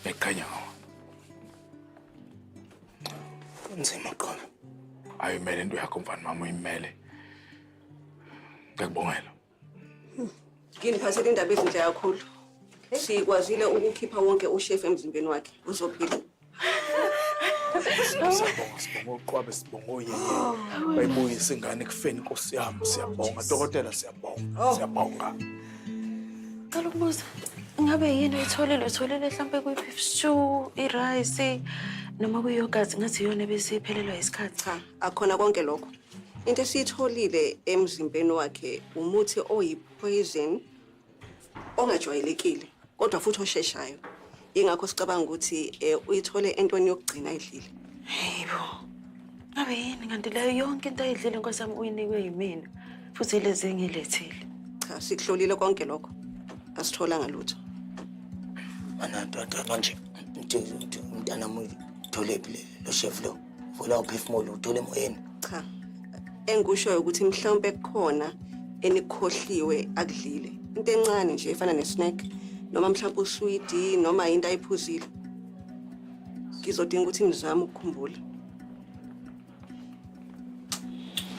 Ngiyayiqhenya ngawe. Kunzima qobe. Ayimele into yakho mfana mama uyimele. Ngiyakubongela. Nginiphathele indaba ezinhle kakhulu. Sikwazile ukukhipha wonke ushefu emzimbeni wakhe. Uzophila. Siyabonga, sibonga uqwabe, sibonga oyeye. Bayibuyisa ingane ekufeni Nkosi yami, siyabonga. Dokotela siyabonga, siyabonga. Cela ukubuza, ngabe yini oyitholile? Uyitholile mhlampe kwi-beef stew, i-rice noma kwi-yogurt ngathi iyona ebesiphelelwa isikhathi. Cha, akukhona konke lokho. Into esiyitholile emzimbeni wakhe umuthi oyi-poison ongajwayelekile kodwa futhi osheshayo. Yingakho sicabanga ukuthi uyithole entweni yokugcina ayidlile. Hayibo. Ngabe yini kanti leyo yonke into ayidlile nkosi yami uyinikwe yimina futhi lezi engilethile. Cha, sikuhlolile konke lokho. Asitholanga lutho. Mana ndoda manje umntanami utholephi lo chef lo? Vula uphefumulo uthole emoyeni. Cha. Engikushoyo ukuthi mhlawumbe kukhona enikukhohliwe akudlile. Into encane nje efana ne-snack noma mhlawumbe uswidi noma into ayiphuzile. Ngizodinga ukuthi nizame ukukhumbula.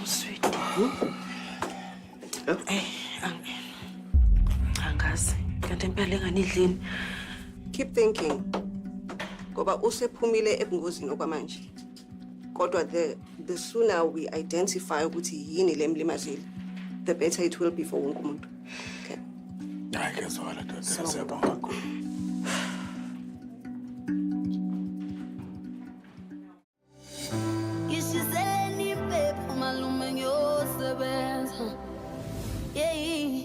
Uswidi. Eh, angazi. Kanti impela ingane idlini. Keep thinking. Ngoba usephumile ebungozini okwamanje. Kodwa the sooner we identify ukuthi yini le mlimazile, the better it will be for wonke umuntu. Okay. Hayi kuyazwakala dokotela, siyabonga kakhulu. Ngishiseleni impepho malume ngiyosebenza. Yeah.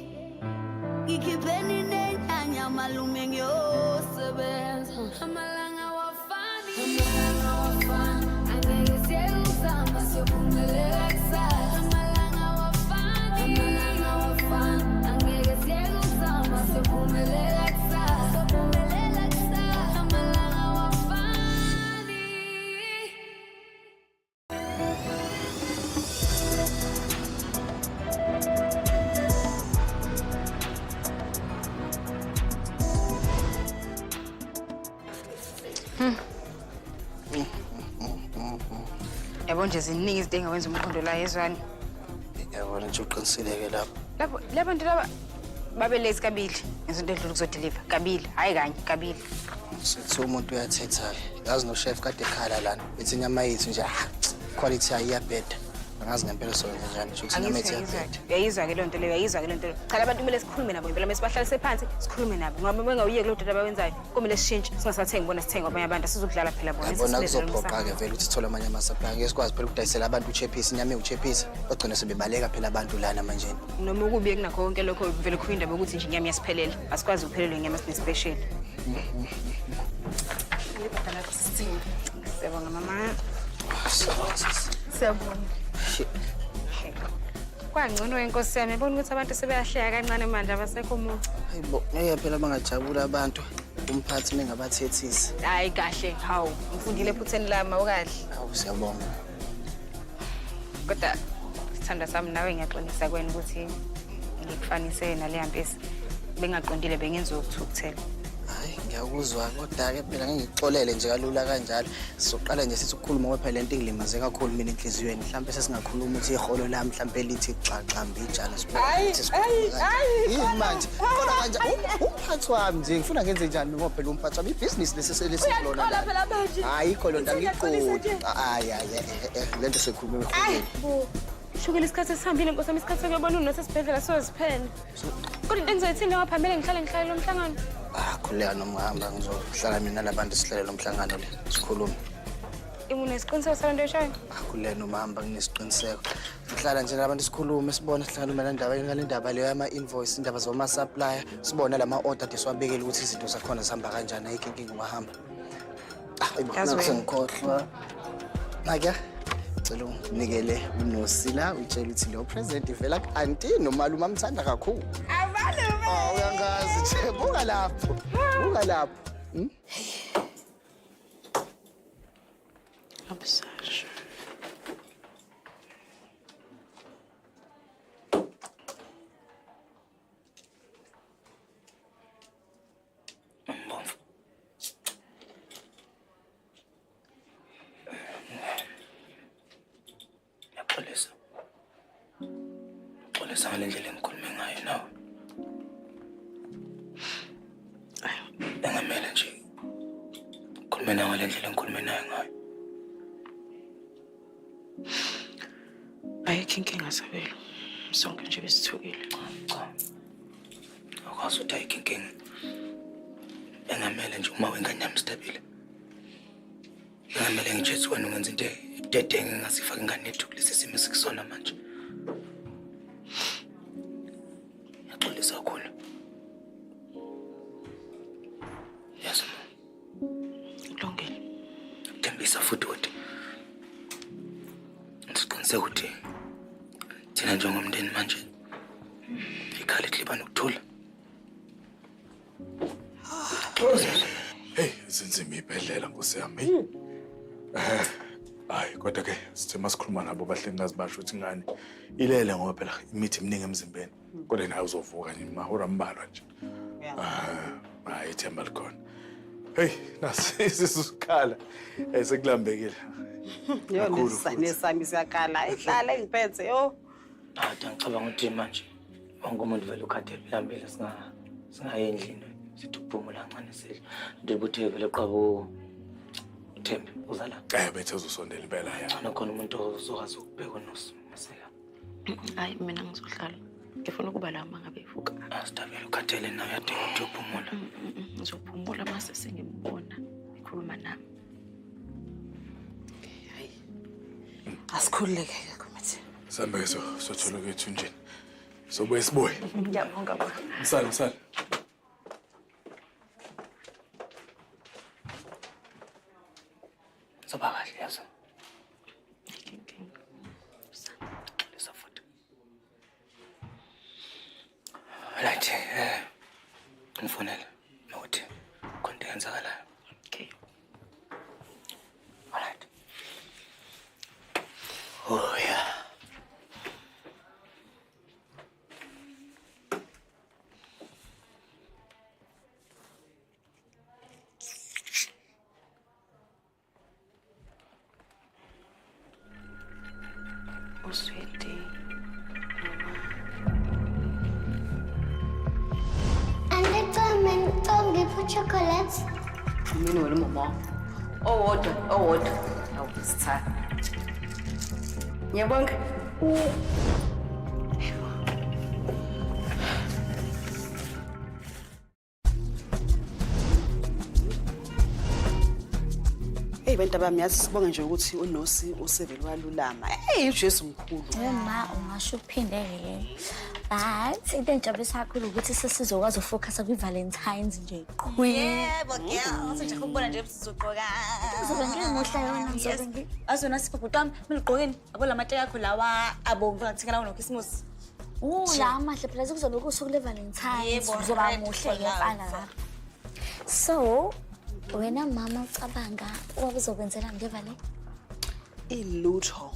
Ngikhipheni nenyanya malume ngiyosebenza. Amalanga awafani. Amalanga awafani. Angeke siyekuzama siyophumelela kusasa. Amalanga awafani. Amalanga awafani. Angeke siyekuzama siyophumelela kusasa. Siyophumelela kusasa. Amalanga awafani. Yabo nje ziningi izinto engawenza umqondo la yezwani. Yabona nje uqinisile-ke lapho. Lapho labantu laba babe late kabili ngesonto edlule ukuzodeliver kabili, hhayi kanye, kabili. Sithiwa umuntu uyathetha-ke. Yazi no-chef kade ekhala lana. Ethi inyama yethu nje ah, quality yayo iyabheda. Angazi ngempela sokwenza njani nje ukuthi inyama yethu iyabheda. Uyayizwa-ke leyo nto leyo, uyayizwa-ke leyo nto leyo. Cha labantu kumele sikhulume nabo ngempela, kumele sibahlalise phansi sikhulume nabo ngoba bengawuyeki lo doti abawenzayo kumele sishintshe singasathengi bona sithenge kwabanye abantu asizukudlala phela bona. Yabona kuzophoqa-ke vele ukuthi sithole amanye ama-supplier. Ngeke sikwazi phela ukudayisela abantu uchephisi, inyama ewuchephisi. Bagcina sebebaleka phela abantu lana manje. Noma okubi kunakho konke lokho vele khona indaba yokuthi nje inyama iyasiphelela. Asikwazi ukuphelelwa inyama sine-special. Siyabonga mama. Siyabonga. Kwangcono inkosi yami, yabona ukuthi abantu sebeyahleka kancane manje abasekho muncu. Hayibo, ngeke phela bangajabula abantu umphathi mengabathethisi. Hayi kahle, hawu, ngifundile ephutheni lami awukahle. Hawu siyabonga. Kodwa sithandwa sami nawe ngiyaxolisa kwena ukuthi ngikufanise naleya mpisi. Bengaqondile bengenza ukuthukuthela. Hayi ngiyakuzwa kodwa-ke phela ngeke ngikuxolele nje kalula kanjalo. Sizoqala nje sithi ukukhuluma ngoba phela lento ingilimaze kakhulu mina enhliziyweni. Mhlawumbe sesingakhuluma ukuthi iholo lami mhlawumbe lithi xaxa mbijana sibone ukuthi sikhuluma kanjani. Yini manje? Khona kanje umphathi wami nje ngifuna ngenze njani ngoba phela umphathi wami ibhizinisi lesi lesikulona. Uyaqola phela manje. Hayi ikho lonto angiqondi. Hayi hayi lento sekhuluma eholweni. Shukela isikhathi esihambile nkosi yami isikhathi sokuyobona unosesibhedlela soziphela. Kodwa into engizoyithini ngaphambili ngihlale ngihlale lo mhlangano. Ah khululeka noma ungahamba ngizohlala mina nabantu sihlale lo mhlangano le sikhulume. Unesiqiniseko sale nto oyishoyo? Ah khululeka noma hamba nginesiqiniseko. Ngihlala nje nabantu sikhulume sibone sihlale ngale ndaba ngale ndaba leyo yama-invoice indaba zoma-supplier sibone lama order ade siwabekele ukuthi izinto zakhona zihamba kanjani ayikho inkinga ungahamba. Ah ayibo Yazi wena. sengikhohlwa. Nakya cela unginikele uNosi la utshele ukuthi lo present ivela ku-anti nomalume amthanda kakhulu. Amalume. Oh uyangazi nje buka lapho. Buka lapho. Hmm? Abusasho. Ngiyaxolisa ngale ndlela engikhulume ngayo nawe. Engamele nje ngikhulume nawe ngale ndlela engikhulume nayo ngayo. Ayikho inkinga Sabelo. Sonke nje besithukile. Cha. Awukwazi ukuthi ayikho inkinga. Engamele nje uma wengane yami stabile. Engamele ngitshethi wena ungenza into ebudedengu engasifaka ingane yethu kulesi simo esikusona manje. Ngiyaxolisa kakhulu. Yazi ma. Kulungile. Ngithembisa futhi ukuthi ngiqiniseke ukuthi thina njengomndeni manje ikhaya lethu liba nokuthula. Hey, zinzima ibhedlela nkosi yami. Hey. Eh, hayi kodwa ke sithe masikhuluma nabo bahlengikazi basho ukuthi ingane ilele ngoba phela imithi eminingi emzimbeni. Kodwa naye uzovuka nje mahora ambalwa nje. Ah, hayi ithemba likhona. Hey, nasi isisikhala. Eh sekulambekile. Yo Kakhulu nesane futhi. sami siyakhala. Ihlala ingiphethe yo. Ade ngicabanga ukuthi manje wonke umuntu vele ukhathele ulambile singaye endlini sithi ukuphumula kancane sidle. Nje buthe vele qabo uThembi uza la. Eh bethe uzosondela impela ya. Ngcono khona umuntu ozokwazi ukubheka unosi maseka. Hayi mina ngizohlala. Ngifuna ukuba la uma ngabe ivuka. Asithabele ukhathele nawe uyadinga ukuthi uyophumula. Ngizophumula mase sengimbona ekhuluma nami. Asikhululeke ke committee. Sambe ke so sothola kwethu nje. Sobuye sibuye. Ngiyabonga baba. Msale msale. Zoba kahle yazi. Ayikho inkinga. Xolisa futhi. Right, ngifonele nokuthi khona into eyenzakalayo. Okay. All right. Oh yeah. Uswidi noma Andithi ngipha chocolate. Mina wena mama. Owodwa, owodwa. Awu sithatha. Ngiyabonga. Hey bantu bami yazi sibonge nje ukuthi uNosi usevele walulama. Hey uJesu mkhulu. Ma ungasho uphindeke ke. But into engijabulisa kakhulu ukuthi sesizokwazi ufocusa kwi-Valentine's nje. Yebo, girl. Sengijahe ukubona nje sizogqoka. Ngizobe ngimuhle yona ngizobe ngi Azona sipho bhuti wami, kumele ugqokeni. Yabo la mateki akho lawa abomvu angathengela wona ngoKhisimusi. La amahle phela kuzobe kusuku le-Valentine's. Yebo, Kuzoba red muhle for ke mfana love. lapho. So wena mama ucabanga wabuzokwenzela ngevale? Ilutho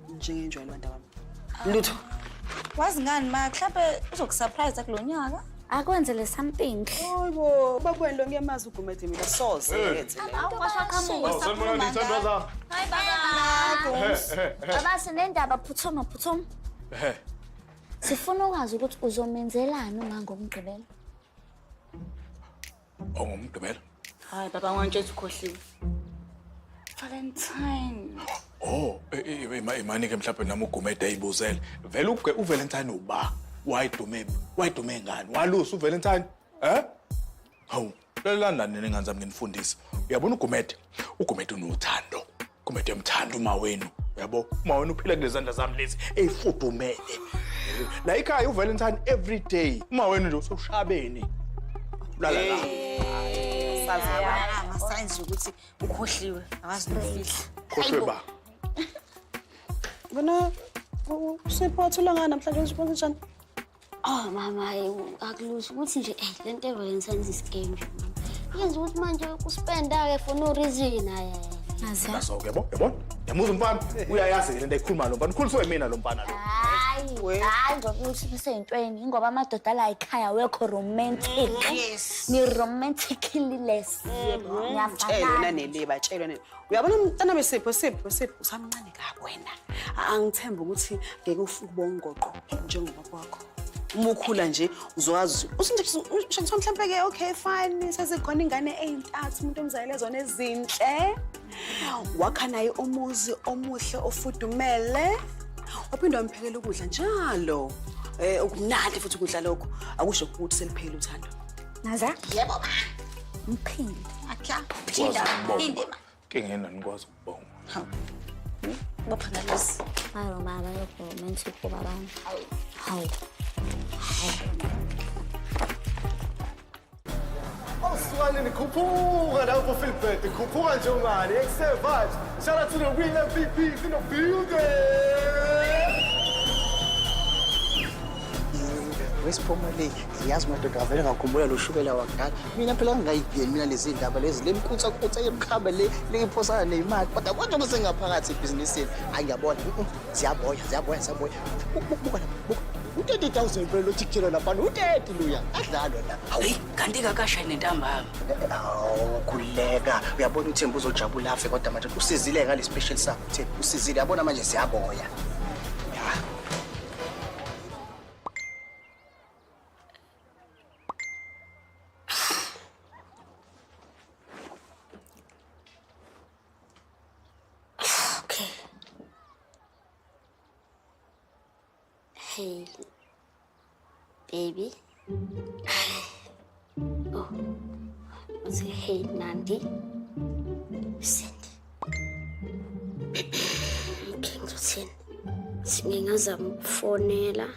njengenjwayelo bantu bami. Lutho. Wazi ngani ma, mhlawumbe uzokusurprise kulo nyaka. Akwenzele something. Hayibo, bakwendo ngiyamazi uGumede mina soze yenze. Sanibonani ithandwa zami. Hi baba. Baba sinendaba phuthuma phuthuma. Ehhe. Sifuna ukwazi ukuthi uzomenzelani uma ngomgqibelo. Ongumgqibelo. Hayi baba ngantshela ukhohliwe. Valentine. Oh, imani ke mhlawumbe nami uGumede ayibuzele. Vele uValentine uba wayidume wayidume ngani? Walusa uValentine? Eh? Hawu, lalelani nani ningane zami nginifundise. Uyabona uGumede? uGumede unothando. Gumede uyamthanda uma wenu. Uyabo? Uma wenu uphila kulezi zandla zami lezi eyifudumele. La ekhaya uValentine every day. Uma wenu nje usoshabeni. Lala la. Ama-signs ukuthi ukhohliwe, akazi nokufihla. Khohlwe ba. Wena usipho wathula ngani namhlanje usipho njani? Oh mama, akulusi ukuthi nje eh lento ye-Valentine's is scam nje mama. Yenza ukuthi manje uspenda ke for no reason hayi. Naso ke yabo, yabona? Yamuza umfana, uyayazi ke lento ayikhuluma lo mfana. Ukhuliswe yimina lo mfana lo. Hayi. Hayi, hayi ngoba uthi beseyintweni ingoba amadoda la ekhaya wekho romantic. Yes. Ni romantically less. Tshele wena Ngiyafanana. neliba, tshele wena. Uyabona mntana besipho sipho sipho usamncane kabi wena. Angithemba ukuthi ngeke ufike ubongoqo njengoba kwakho. Uma ukhula nje uzowazi usunje mhlampe ke okay fine sezikhona ingane eyintathu umuntu omzalele zona ezinhle. Wakha naye umuzi omuhle ofudumele. Waphinde wamphekela ukudla njalo. Okumnandi futhi ukudla lokho akusho ukuthi seliphele uthando. Naza? Yebo. Mphinde. Kwazi Phinda, ukubonga. phinde ma. Inkinga yini anikwazi ukubonga. Bopha ngalezi. Hayi baba yokho romantic baba. Hawu. Oswanini khuphuka lapho Philbert khuphuka nje ungani ekusevage shout out to the real MVPs in the building. Wesiphuma le yazi madoda avele ngakhumbula lo shukela wakudala. Mina phela ngingayigeni mina lezi ndaba lezi le mkutsa yemkhaba le leyiphosana neyimali. Kodwa konje uma sengaphakathi ebhizinisini hayi ngiyabona ziyaboya ziyaboya ziyaboya. Buka lapha buka. U-30,000 phela lo thikutshela laphana u-30 luya adlalwa la. Hawu. Heyi, kanti kakashayi nentambama. Awu khululeka uyabona uThemba uzojabula afe kodwa manje usizile ngale special sakho Themba usizile yabona manje siyaboya. Ya. Okay. Hey, baby. Oh, what's it? Hey, Nandi. Send. Okay, ngizothini? Ngingazama ukufonela.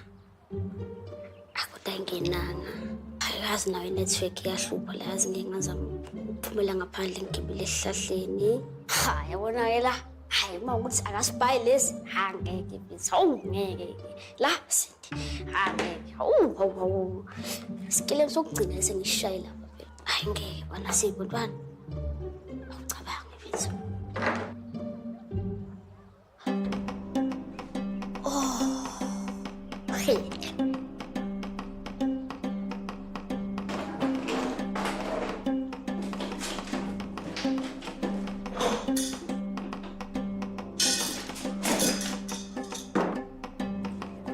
Kodwa ayingenanga. Ayazi nayo i-network iyahlupha la, yazi ngingazama ukuphumela ngaphandle ngigibele esihlahleni. Ha, yabona-ke la. Hayi, uma ukuthi akasibhayi lezi, ha ngeke mfethu. Hawu ngeke. La sindi. Ha ngeke. Hawu hawu hawu. Sikilemu sokugcina sengishaye lapha phela. Hayi ngeke bana sipho ntwana. Awucabange mfethu. Oh. Hey.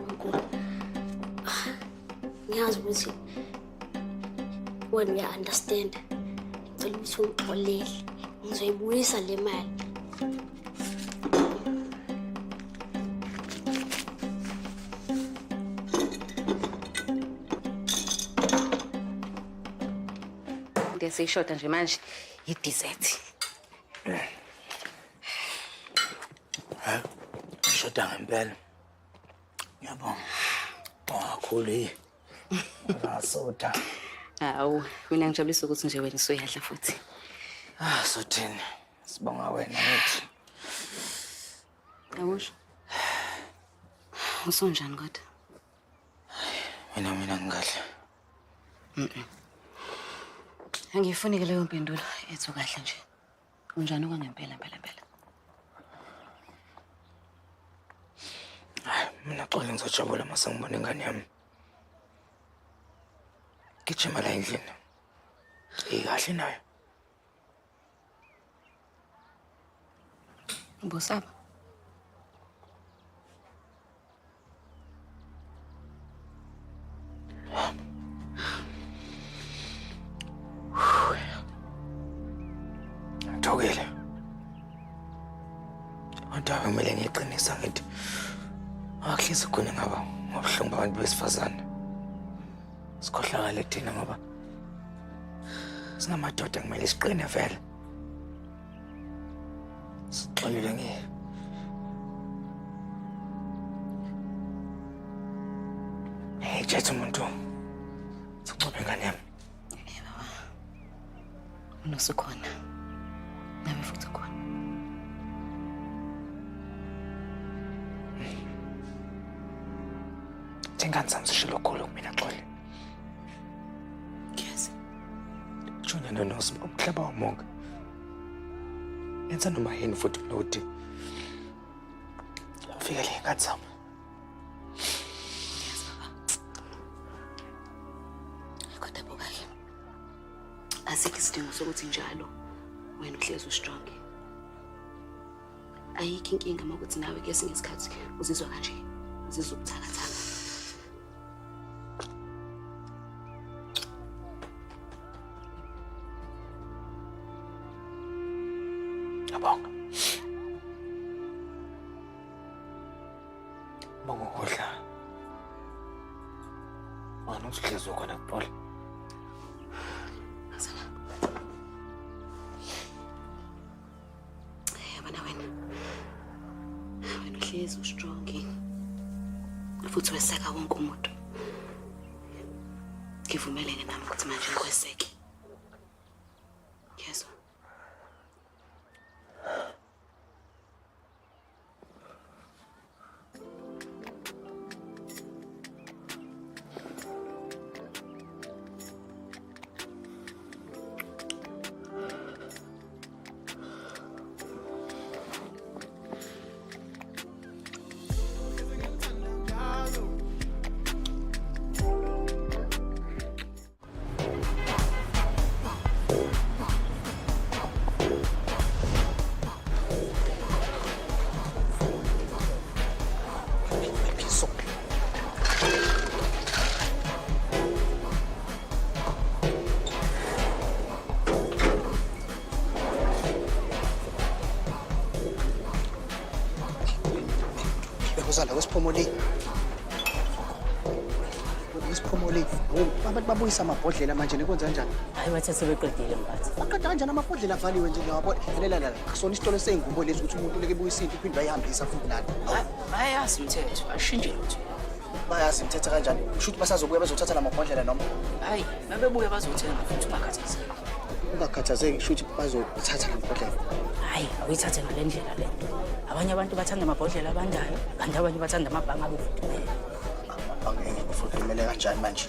Nkulunkulu. Ngiyazi ukuthi wena uya-understand. Ngicela ukuthi ungixolele. Ngizoyibuyisa le mali. Into esiyishoda nje manje i-dessert. Hayi, ishoda ngempela. Ngiyabonga. Bonga kakhulu yi. Ngasotha. Hawu, mina ngijabulisa ukuthi nje wena usuyadla futhi. Ah, sothini. Sibonga wena ngithi. Awusho. Usonjani kodwa? Mina ngikahle. Angiyifuni ke leyo mpendulo ethu kahle nje. Unjani okwangempela mpela mpela? Hayi, mina xole ngizojabula uma sengibona ingane yami. Gijima la endlini. Ikahle nayo. Ubusaba? Ngithukile. Kodwa kumele ngiqinisa ngithi akuhlezi khona ngaba ngobuhlungu babantu besifazane. Sikhohlakale thina ngoba singamadoda kumele siqine vele. Sixolile ngiye. Hey, Jethu umuntu. Sikuncophe ingane yami. Unosukhona. Nami futhi ukhona. Ingane zami zishilo khulu kumina Xoli. Yes. Junior noNosi umhlaba wamonke. Yenza noma yini futhi mina ukuthi ufikele ingane zami. Asikho isidingo sokuthi njalo wena uhlezi ustrong. Ayikho inkinga uma ukuthi nawe kesinye isikhathi uzizwa kanje, uzizwa ubuthakathaka. Ngiyabonga. Bonga ukudla. Wena uthi uhlezi ukhona kuphole. Yabona wena. Wena uhlezi ustrong. Futhi weseka wonke umuntu. Ngivumeleke nami ukuthi manje ngikweseke. Yezwa. Uzala kwesiphomoli. Kwesiphomoli. Abantu babuyisa amabhodlela manje nikwenza kanjani? Hayi bathe sebeqedile mphathi. Baqeda kanjani amabhodlela avaliwe nje ngiyawabona. La la la. Akusona isitolo seyingubo lesi ukuthi umuntu leke ebuyisa into uphinde ayihambisa futhi lana. Bayazi umthetho, ashintshe lutho. Bayazi umthetho kanjani? Kusho ukuthi basazobuya bezothatha lamabhodlela noma? Hayi, mabebuya bazothenga futhi ungakhathazeki. Ungakhathazeki kusho ukuthi bazothatha lamabhodlela. Hayi, awuyithathe ngale ndlela le nto. Abanye abantu bathanda amabhodlela abandayo, kanti abanye bathanda amabhange abufudumele. Amabhange afudumele kanjani manje?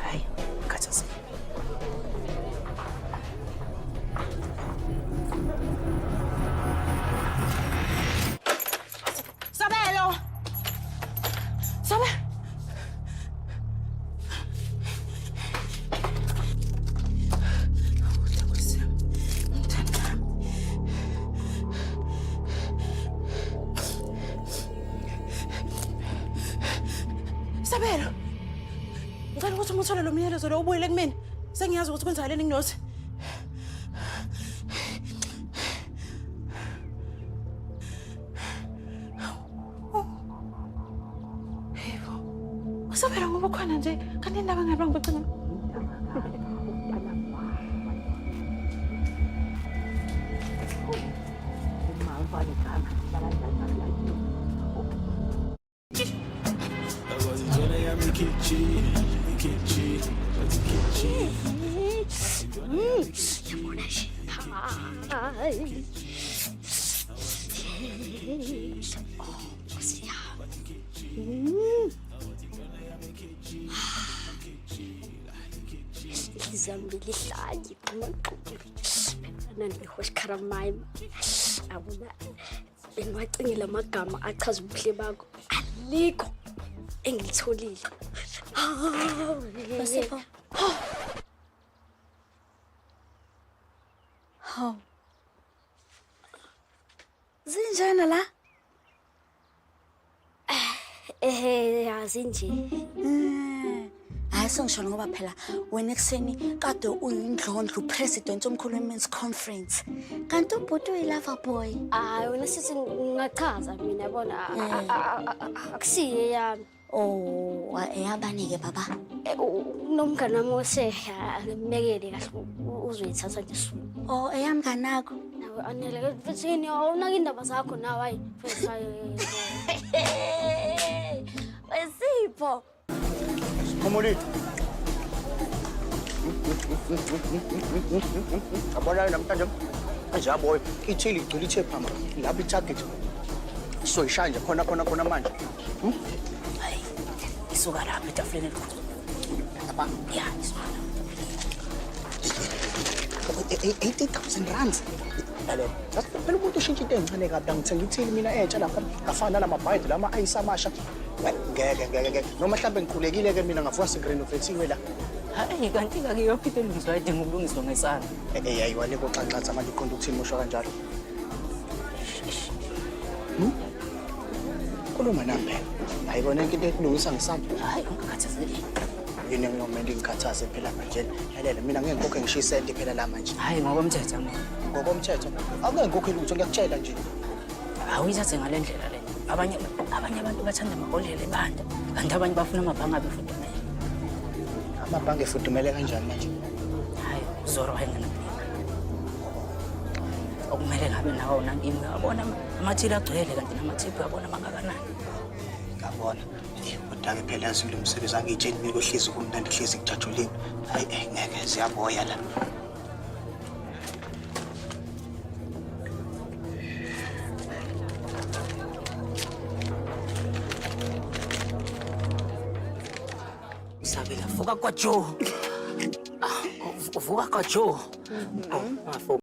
Hayi, ungakhathazeki. Sabelo! Sabelo! Sabelo! Ngicela ukuthi umuthole lo myalezo lo ubuyele kumina. Sengiyazi ukuthi kwenzakaleni kuNothi. Yebo. Usabelo ngoba ukhona nje kanti indaba ngani bangibucinga. Yabona nje. Hayi. Oh, Nkosi yami. Inhliziyo yami lihlanye gquma. Nandi-hoshkaramayima. Yabona bengiwacingile amagama achaza ubuhle bakho. Alikho engilitholile. Nosipho. Hawu. Zinjana la? Ehe, azinje. Hayi sengisholo ngoba phela wena ekuseni kade uyindlondlo president omkhulu we-men's conference. Kanti ubhuti uyi-lover boy. Hayi wena sithi ngingachaza mina yabona akusiye yami. Oh, eyabani-ke baba? Nomngane wami ose ngimekele kahle uzoyithatha nje soon. Oh, eyamnganakho. Nawe Anele futhi yini awunaka indaba zakho nawe hayi. Mfethu hayi. Wesipho. Phomoli. Yabona namhlanje nje ithili igcwele ithe phama lapho i-target soyishaya nje khona khona khona manje. Hayi, isuka lapha etafuleni elikhulu. Lapha. Ya, isuka lapha. 80,000 rands. Lalela, phela umuntu ushintsha into encane kabi angithenga ithili mina entsha lapha ngafana nalamabhayidi lama ayisi amasha. Ngeke ngeke ngeke noma mhlambe ngikhulekile ke mina ngavuka sengirenovathiwe la. Hayi, kanti-ke yonke into elungiswayo idinga ukulungiswa ngesandla. Eyi, ayi, wale koxanxatha manje uqonda ukuthini usho kanjalo? Khuluma nami phela. Hayi kona yonke into ekulungisa ngesandla. Hayi, ungakhathazeki. Yini engiyomele ingikhathaze phela manje? Lalela mina ngeke ngikhokhe ngisho isenti phela la manje. Hhayi, ngokomthetho angeke. Ngokomthetho angeke ngikhokhe lutho ngiyakutshela nje. Awuyithathe ngale ndlela le. Abanye abanye abantu bathanda amabhodlela ebanda, kanti abanye bafuna amabhange abe fudumele. Amabhange efudumele kanjani manje? Hhayi, uZoro wayengenankinga. Okumele ngabe nawe awunankinga, uyabona amathili agcwele kanti namathiphu uyabona mangakanani. Ngiyabona. Kodwa-ke phela yazi lo msebenzi angiyitsheli mina kuhlezi kumnandi hlezi kujatshuliwe. Hayi ngeke ziyaboya la. Sabela, vuka kwaJoe. Vuka kwaJoe. Oh,